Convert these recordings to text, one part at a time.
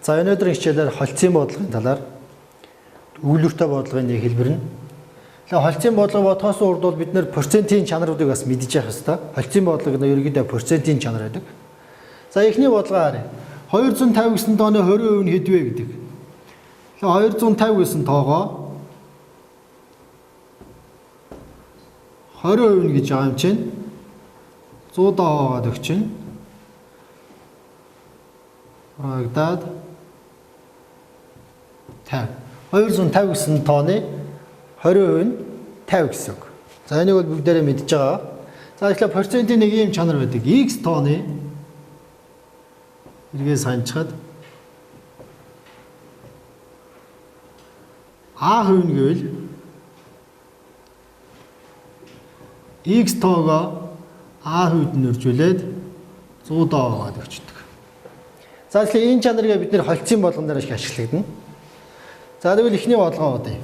За өнөөдрийн хичээлээр холцын бодлогын талаар өгүүлвэртэй бодлогын нэг хэлбэр нь. Тэгэхээр холцын бодлого бодохоос урд бол бид нэр процентын чанаруудыг бас мэдэж явах ёстой. Холцын бодлого нь ерөнхийдөө процентын чанар байдаг. За эхний бодлогоо харъя. 250 гэсэн тооны 20% нь хэд вэ гэдэг. Тэгэхээр 250 гэсэн тоогоо 20% нь гэж байгаа юм чинь 100 доо хаваад өгч чинь. Хуваагдаад 50. 250 гэсэн тооны 20% нь 50 гэсэн үг. За энийг бол бүгдээрээ мэдж байгаа. За тэгэхээр процентын нэг ийм чанар байдаг. X тооны эргээс ханчхад А хувь нь гэвэл X тоогоо А хувьд нь үржүүлээд 100 доо аваад өгчдөг. За тэгэхээр энэ чанарыг бид нэр холцын болгон дээр их ашиглагдана. За тэгвэл эхний бодлогоо бодъё.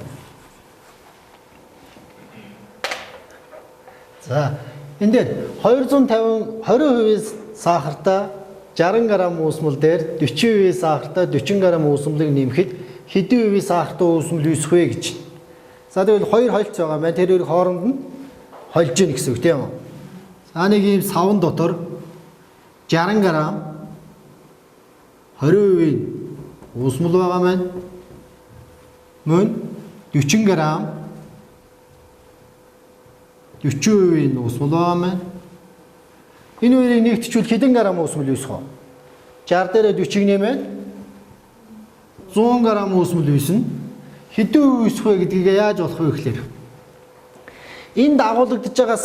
За энэ дээр 250 20% сахартай 60 г уусмал дээр 40% сахартай 40 г уусмалыг нэмэхэд хэдэн хувийн сахартай уусмал үүсэх вэ гэж. За тэгвэл хоёр хольц байгаа маань тэр хоёр хооронд нь хольж гин гэсэн үг тийм үү? За нэг ийм савн дотор 60 г 20% уусмал байгаа маань мөн 40 г 40% уусмал байгаа маань. Энэ хоёрыг нэгтчүүл хэдэн грамм уусмал үүсэх вэ? 60 дээрээ 40-ыг нэмээд 100 грамм уусмал үүснэ. Хэдэн хувь үүсэх вэ гэдгийг яаж олох вэ гэхээр энэ дагуулгадж байгаа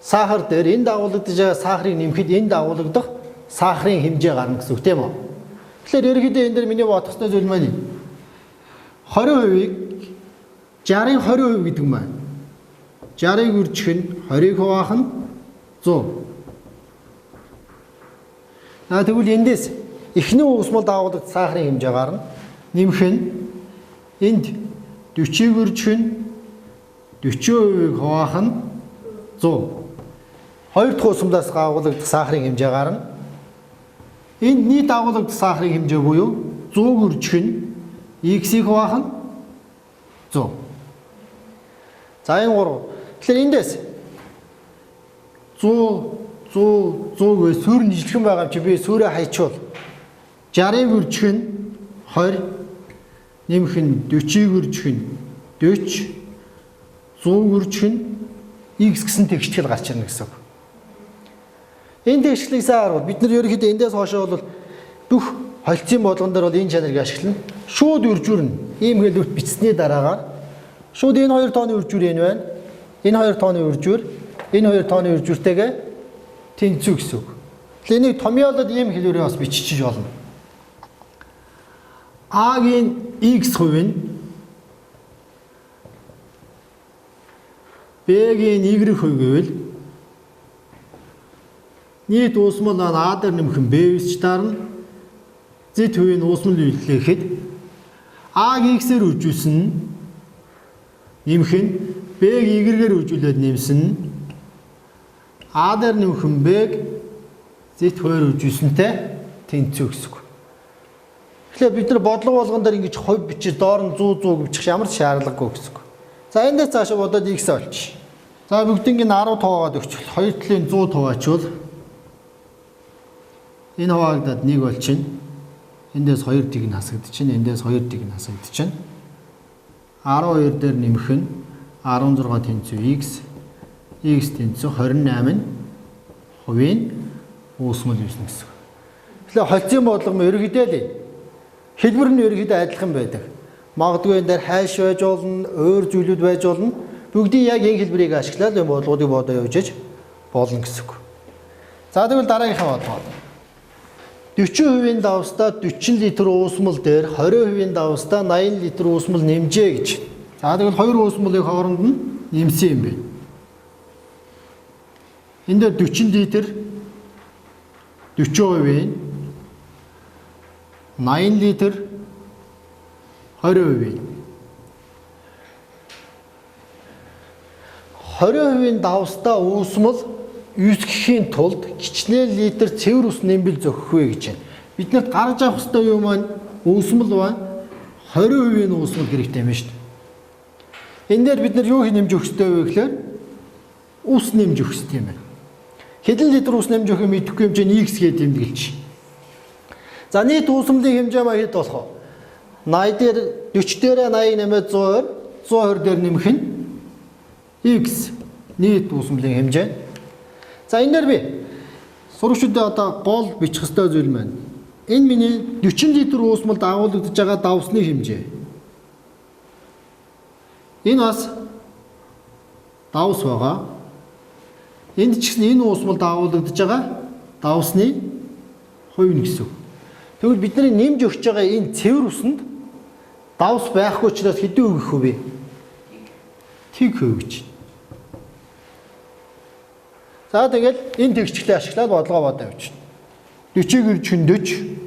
сахар дээр энэ дагуулгадж байгаа сахарыг нэмэхэд энэ дагуулгадах сахарын хэмжээ гарна гэсэн үг тийм үү? Тэгэхээр ерөнхийдөө энэ дээр миний бодох ёстой зүйл маань 20%-ийг 60-ын 20% гэдэг маань 60-ыг үржих нь 20-ыг хуваах нь 100. За тэгвэл эндээс эхний уусмал дагуулгад сахарын хэмжээ гарна. Нэмэх нь энд 40-ыг үржих нь 40%-ийг хуваах нь 100. Хоёр дахь уусмалаас дагуулгадах сахарын хэмжээ гарна. Энд нийт дагуулгадах сахарын хэмжээ буюу 100-г үржих нь x-ийг хуваах нь 100. За энэ гурав. Тэгэхээр эндээс 100 100 100 гэж сүр нийлхэн байгаа юм чи би сүрээ хайчвал 60-ыг үржих нь 20 нэмэх нь 40-ыг үржих нь 40 100-г үржих нь x гэсэн тэгштгэл гарч ирнэ гэсэн үг. Энэ тэгшгэлийг сайн харуул. Бид нар ерөнхийдөө эндээс хойшоо бол бүх холцын бодлогон дээр бол энэ чанарыг ашиглана. Шууд үржүүрнэ. Ийм хэлбэрт бичсэний дараагаар шууд энэ хоёр тооны үржүүр энэ байна. Энэ хоёр тооны үржүүр, энэ хоёр тооны үржүүртэйгээ тэнцүү гэсэн үг. Тэгэхээр энийг томьёолоод ийм хэлбэрээр бас биччихэж болно. А-гийн x хувь нь B-гийн y хувь гэвэл нийт уусмал маань А дээр нэмэх нь B өсч дарна. Z хувийн уусмал үйлдэлэхэд А-г x-ээр үржүүлсэн нэмэх нь B-г y-гээр үржүүлээд нэмсэн А дээр нэмэх нь B-г Z хувиар үржүүлсэнтэй тэнцүү гэсэн үг. Тэгэхээр бид нар бодлого болгон дээр ингэж хувь бичиж доор нь 100 100 бичих ямар ч шаардлагагүй гэсэн үг. За эндээс цаашаа бодоод x олчих. За бүгднийг нь 10 тоогаад өгчвөл хоёр талын 100 туваачвал энэ хуваагдаад 1 болчихно. Эндээс 2 тийг нь хасагдчихна. Эндээс 2 тийг нь хасагдчихна. 12 дээр нэмэх нь 16 тэнцүү x, x тэнцүү 28 нь хувийн уусмал үүснэ гэсэн үг. Тэгэхээр холцын бодлого нь ерөнхийдөө л хэлбэр нь ерөнхийдөө адилхан байдаг. Магадгүй энэ дээр хайш байж болно, өөр зүйлүүд байж болно. Бүгдийг яг энэ хэлбэрийг ашиглаад энэ бодлогоодыг бодоо явж иж болно гэсэн үг. За тэгвэл дараагийнхаа бодлого. 40% давстаа 40 литр уусмал дээр 20% давстаа 80 литр уусмал нэмжээ гэж. За тэгвэл хоёр уусмалыг хооронд нь нэмсэн юм байна. Энэ дээр 40 литр 40%, 80 литр 20%. 20% давстаа уусмал үүсгэхийн тулд хичнээн литр цэвэр ус нэмбэл зохих вэ гэж байна. Бид нарт гаргаж авах ёстой юм маань үүсмэл ба 20% нь үүсмэл хэрэгтэй юм шүү дээ. Энэ дээр бид нар юу нэмж өгөх ёстой вэ гэхээр ус нэмж өгөх ёстой юм байна. Хэдэн литр ус нэмж өгөх юм мэдэхгүй юм чинь x гээд тэмдэглэж. За нийт үүсмэлийн хэмжээ маа хэд болох вэ? 80 дээр 40 дээрээ 80 нэмээд 120, 120 дээр нэмэх нь x нийт үүсмэлийн хэмжээ. За энэ дээр би сурагчдад одоо гол бичих ёстой зүйл маань энэ миний 40 литр уусмалд агуулгадж байгаа давсны хэмжээ. Энэ бас давс байгаа. Энд ч гэсэн энэ уусмалд агуулгадж байгаа давсны хувь нь гэсэн. Тэгвэл бидний нэмж өгч байгаа энэ цэвэр усанд давс байхгүй учраас хэдэн өгөх вэ? Тэг хувь гэж. За тэгэл энэ тэгчлээ ашиглаад бодлогоо бодоо явчихна. 40-ийг үржих нь 40.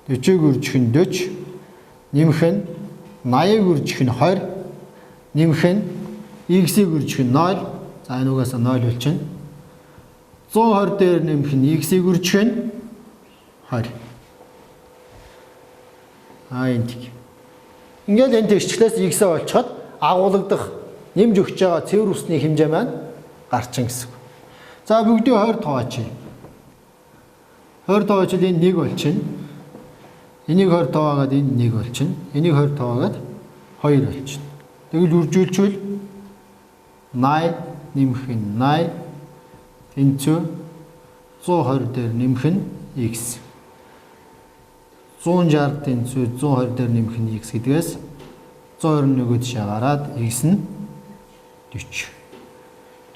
40-ийг үржих нь 40, нэмэх нь 80-ыг үржих нь 20, нэмэх нь x-ийг үржих нь 0. За энэ угаасаа 0 болчихно. 120 дээр нэмэх нь x-ийг үржих нь 20. А энэ тэг. Ингээл энэ тэгчлээс x-ээ олцоход агуулгадах нэмж өгч байгаа цэвэр усны хэмжээ маань гарчин гэсэн. За бүгдийг 20 тоочъё. 20 тоочвол энэ 1 болчихно. Энийг 20 тоогоод энэ 1 болчихно. Энийг 20 тоогоод 2 болчихно. Тэгвэл үржүүлчихвэл 80 нэмэх нь 80 тэнцүү 120 дээр нэмэх нь x. 160 тэнцүү 120 дээр нэмэх нь x гэдгээс 121-өө тишээ гараад x нь 40.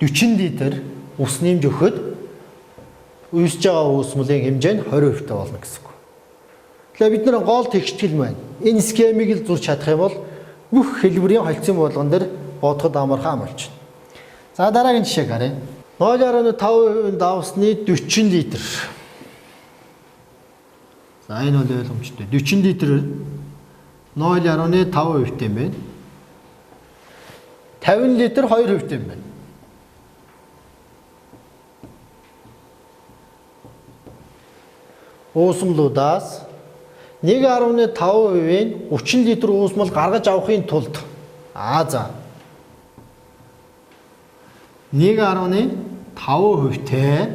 40 литр ус нэмж өгөхөд үүсэж байгаа уусмалын хэмжээ нь 20% та болно гэсэн үг. Тэгэхээр бид нар гол тэгштгэл маань энэ схемийг л зурч чадах юм бол бүх хэлбэрийн холцсон болгон дээр бодоход амархан болчихно. За дараагийн жишээг харъя. 0.5% давсны 40 литр. За энэ бол ойлгомжтой. 40 литр 0.5% юм байна. 50 литр 2% юм байна. Уусмалуудаас 1.5%-ийн 30 литр уусмал гаргаж авахын тулд за 1.5%-тэй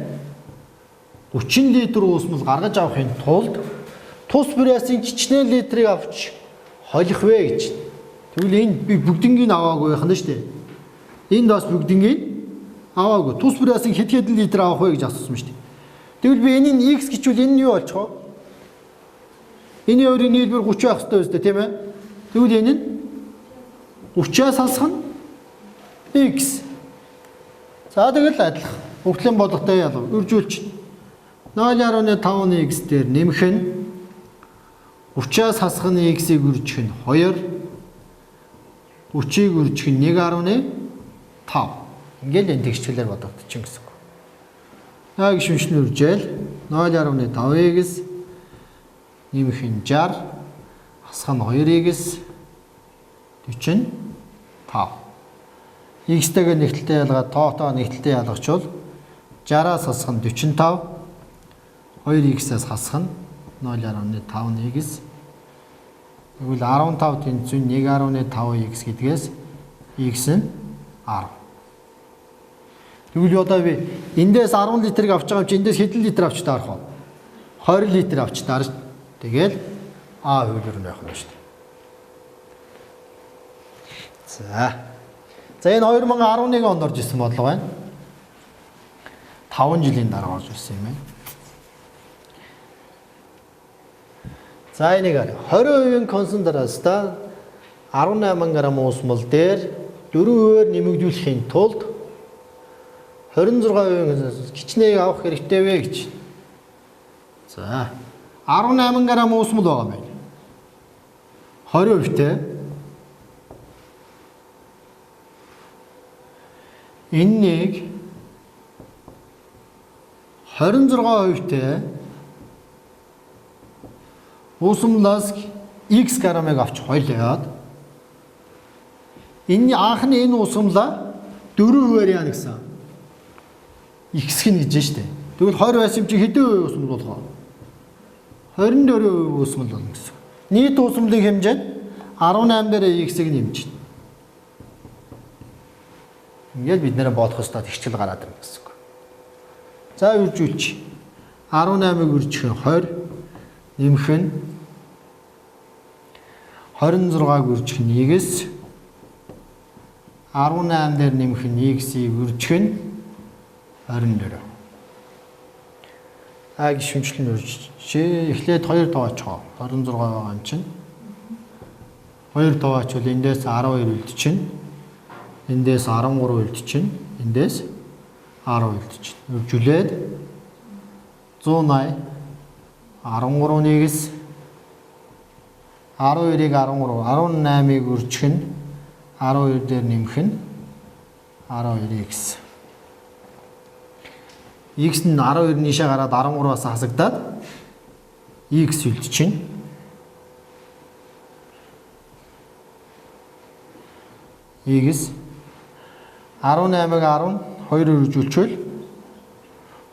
30 литр уусмал гаргаж авахын тулд тус бүрээсийн хичнээн литрийг авч холих вэ гэж. Тэгвэл энэ би бүгднийг аваагүй байх нь шүү дээ. Энд бас бүгднийг аваагүй. Тус бүрээсийн хэд хэдэн литр авах вэ гэж асуусан шүү дээ. Тэгвэл би энэ нь x гэчвэл энэ нь юу болчих вэ? Энэ хоёрын нийлбэр 30 байх ёстой биз дээ, тийм ээ? Тэгвэл энэ нь 30-аас хасах нь x. За тэгэл адилхан. Бүгдлийн бодлоготой ялав. Үржүүлч. 0.5 x дээр нэмэх нь 30-аас хасах нь x-ийг үржих нь 2. 30-ийг үржих нь 1.5. Ингээл энэ тэгшгэлээр бодогдчихно гэсэн үг. 0 гишүүншний үржээл 0.5 x нэмэх нь 60, хасах нь 2x 45. X-тэйгээ нэгтэлтэй ялгаад тоотоо нэгтэлтэй ялгачвал 60-аас хасах нь 45, 2x-аас хасах нь 0.5 x. Тэгвэл 15 тэнцүү 1.5x гэдгээс x нь 10. Тэгвэл одоо би эндээс 10 литрийг авч байгаа юм чи эндээс хэдэн литр авч таарах вэ? 20 литр авч таарч. Тэгэл А хувилбар нь байх нь шүү дээ. За. За энэ 2011 онд орж ирсэн бодлого байна. 5 жилийн дараа орж ирсэн юм байна. За энийг харъя. 20% концентрацтай 18 г уусмал дээр 4%-аар нэмэгдүүлэхийн тулд 26% хичнээн авах хэрэгтэй вэ гэж. За 18 г уусмал байгаа юм байна. 20%-тэй. Энэ нэг 26%-тэй уусмалаас x грамыг авч холиод энэ анхны энэ уусмалаа 4%-аар яана гэсэн. X-г нь гэж штэ. Тэгвэл 20 байсан юм чи хэдэн хувь уусмал болох вэ? 24% уусмал болно гэсэн. Нийт уусмалын хэмжээ нь 18 дээр x-ийг нэмж. Ингээд бид нэрээ бодох ёстой тэгчл гараад ирнэ гэсэн үг. За үржүүлч. 18-ыг үржих нь 20, нэмэх нь 26-г үржих нь x, 18 дээр нэмэх нь x-ийг үржих нь 24. А гişүмжлэн үржиж. Эхлээд 2 тоочхоо. 26 байгаа юм чинь. 2 тоочвол эндээс 12 үлдчихнэ. Эндээс 13 үлдчихнэ. Эндээс 10 үлдчихнэ. Үржүүлээд 180 13-ыг 12-ыг 13 18-ыг үржих нь 12 дээр нэмэх нь 12x. X нь 12 нийшээ гараад 13-аас хасагдаад x үлдчихнэ. X 18-ыг 12-оор үржүүлчихвэл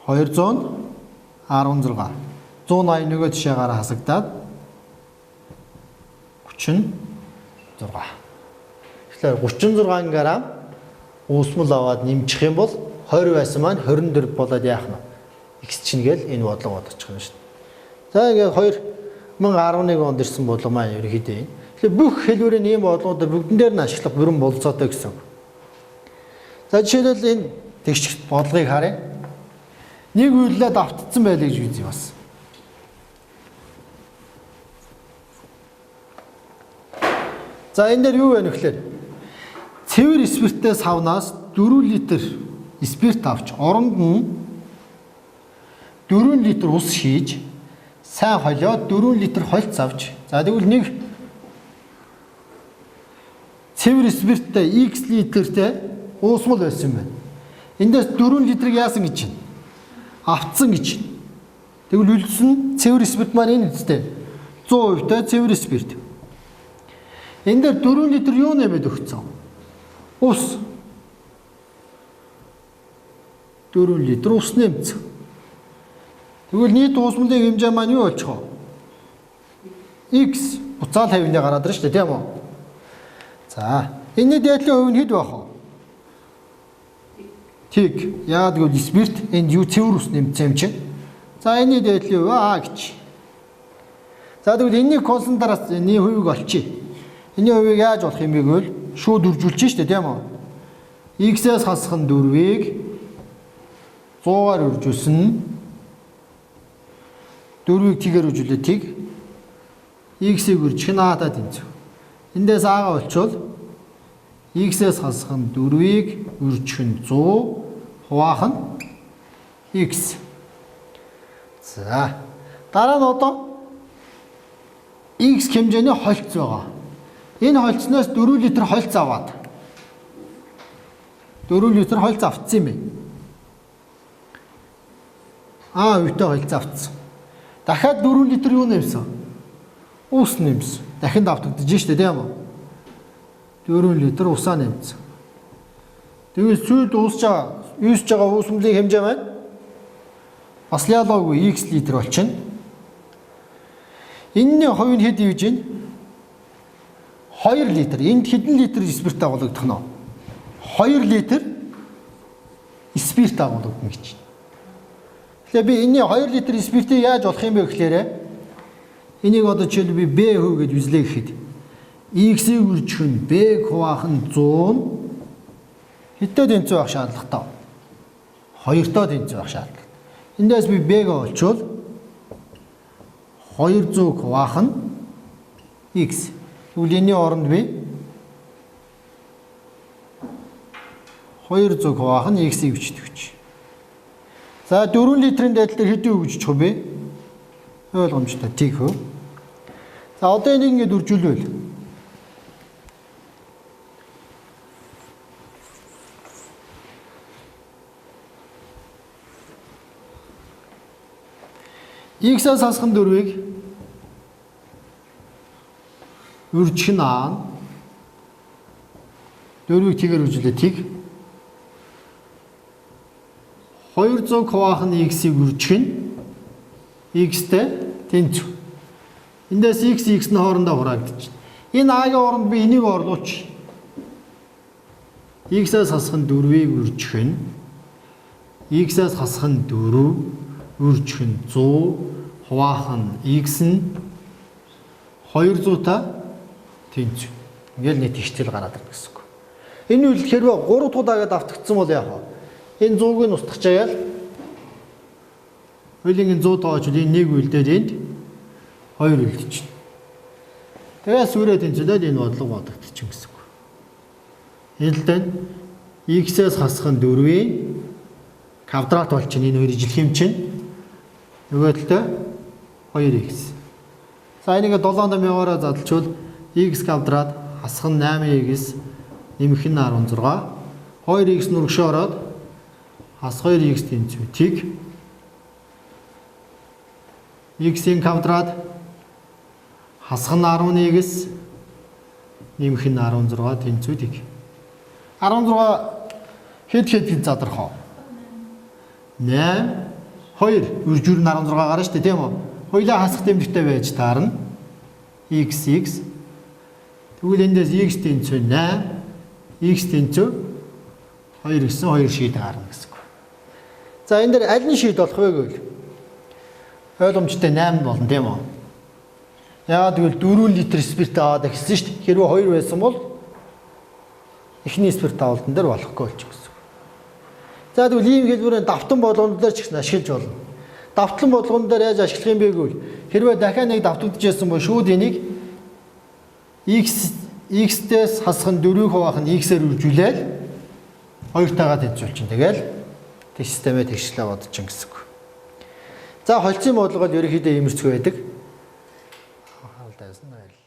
216. 180 нөгөө тишээ гараа хасагдаад 36. Тэгэхээр 36 г уусмал аваад нэмчих юм бол 20 байсан маань 24 болоод яах нь вэ? X чинь гээл энэ бодлого бодчих юм шүү дээ. За ингээд 2011 онд ирсэн бодлого маань ерөнхийдөө энэ. Тэгэхээр бүх хэлбэрийн ийм бодлогуудаа бүгдэн дээр нь ашиглах бүрэн бололцоотой гэсэн. За жишээлбэл энэ тэгшигт бодлогыг харъя. Нэг үйлдэл давтцсан байлаа гэж үзье бас. За энэ дээр юу вэ гэхээр цэвэр спирттэй савнаас 4 литр спирт авч оронд нь 4 литр ус шийж сайн холиод 4 литр хольц авч, за тэгвэл нэг цэвэр спирттэй x литртэй уусмал байсан юм байна. Эндээс 4 литрийг яасан гэж байна? Автсан гэж. Тэгвэл үлдсэн цэвэр спирт маань энэ үстэй 100% та цэвэр спирт. Энэ дээр 4 литр юу нэмээд өгсөн? Ус. 4 литр ус нэмсэн. Тэгвэл нийт уусмалын хэмжээ маань юу болчих вэ? X буцаал 50-ны гараад ирнэ шүү дээ, тийм үү? За, энэний дээдлийн хувь нь хэд байх вэ? Тэг. Яагаад гэвэл спирт энд юу цэвэр ус нэмсэн юм чинь. За, энэний дээдлийн хувь А гэж. За, тэгвэл энэний концентрац энэний хувийг олчихъя. Энэний хувийг яаж олох юм бэ гэвэл шууд үржүүлчих шүү дээ, тийм үү? X-ээс хасах нь 4-ийг 100-аар үржүүлсэн. 4-ийг тэгээр үржүүлээ тэг. X-ийг үржих нь А-та тэнцв. Эндээс А-га олчвол X-ээс хасах нь 4-ийг үржих нь 100 хуваах нь X. За, дараа нь одоо X хэмжээний хольц байгаа. Энэ хольцноос 4 литр хольц аваад 4 литр хольц автсан юм байна. А үедээ хольц автсан. Дахиад 4 литр юу нэмсэн? Ус нэмсэн. Дахин давтагдаж штэ, тийм үү? 4 литр усаа нэмсэн. Тэгвэл сүйд уусж байгаа, үүсэж байгаа уусмлын хэмжээ маань бас ялаагүй X литр болчихно. Энэний хувь нь хэд хийж байна? 2 литр. Энд хэдэн литр спирт агуулгадах нь вэ? 2 литр спирт агуулгадана гэж. Тэгэхээр би энэний 2 литр спиртийг яаж олох юм бэ гэхлээрэ энийг одоо жишээлбэл би B хөв гэж үзлээ гэхэд X-ийг үржих нь B хуваах нь 100 хэдтэй тэнцүү байх шаардлагатай? 2-той тэнцүү байх шаардлагатай. Эндээс би B-г олчвол 200 хуваах нь X. Тэгвэл энэний оронд би 200 хуваах нь X-ийг бичдэг гэж. За 4 литрийн дээдл дээр хэдэн үг өгчих вэ? Ойлгомжтой тэг хөө. За одоо энийг ингээд үржүүлвэл X-аас хасах нь 4-ийг үржих нь А. 4-ийг тэгээр үржүүлээ тэг. 200 хуваах нь x-ийг үржих нь x-тэй тэнцв. Эндээс x x нь хоорондоо хураагдчихна. Энэ а-гийн оронд би энийг орлууч. X-ээс хасах нь 4-ийг үржих нь x-ээс хасах нь 4 үржих нь 100 хуваах нь x нь 200 та тэнцв. Ингээл нийт ихтэл гараад ирнэ гэсэн үг. Энэ үйл хэрвээ 3 дахь удаагаа давтагдсан бол яах вэ? Энэ 100-ыг нь устгачааяал хоёулын 100 тоочвол энэ нэг үлдээд энд 2 үлдчихнэ. Тэгээ сүрээ тэнцвэлээд энэ бодлого бодогдчих гэсэн үг. Энэ л дэн x-ээс хасах нь 4-ийн квадрат болчихно, энэ хоёр ижилх юм чинь. Нөгөө талдаа 2x. За, энийг 7 дамьяагаараа задлчвал x квадрат хасах нь 8x нэмэх нь 16, 2x нүргшөө ороод хас 2x тэнцүү тэг x-ийн квадрат хасах нь 11-с нэмэх нь 16 тэнцүү тэг. 16 хэд хэд хэд задрах вэ? 8 2 үржүүр нь 16 гарна шүү дээ, тийм үү? Хоёлаа хасах тэмдэгтэй байж таарна. X x. Тэгвэл эндээс x тэнцүү 8, x тэнцүү 2 гэсэн хоёр шийд гарна гэсэн үг. За, энэ дээр аль нь шийд болох вэ гэвэл ойлгомжтой 8 болно, тийм үү? Яагаад гэвэл 4 литр спирт аваад эхэлсэн шүү дээ. Хэрвээ 2 байсан бол эхний спирт авалтан дээр болохгүй болчих гэсэн. За, тэгвэл ийм хэлбэрээр давтан болгоно дээр ч гэсэн ашиглаж болно. Давтлан болгоно дээр яаж ашиглах юм бэ гэвэл хэрвээ дахиад нэг давтагдчихсан бол шүүд энийг x x-дээс хасах нь 4-ийг хуваах нь x-ээр үржүүлээл хоёртайгаа тэнцвүүлчин. Тэгэл тэг системээ тэгшлээ бодож ин гэсэн үг. За, холцын бодлого бол ерөнхийдөө иймэрхүү байдаг. Анхаарал тавьсан баярлалаа.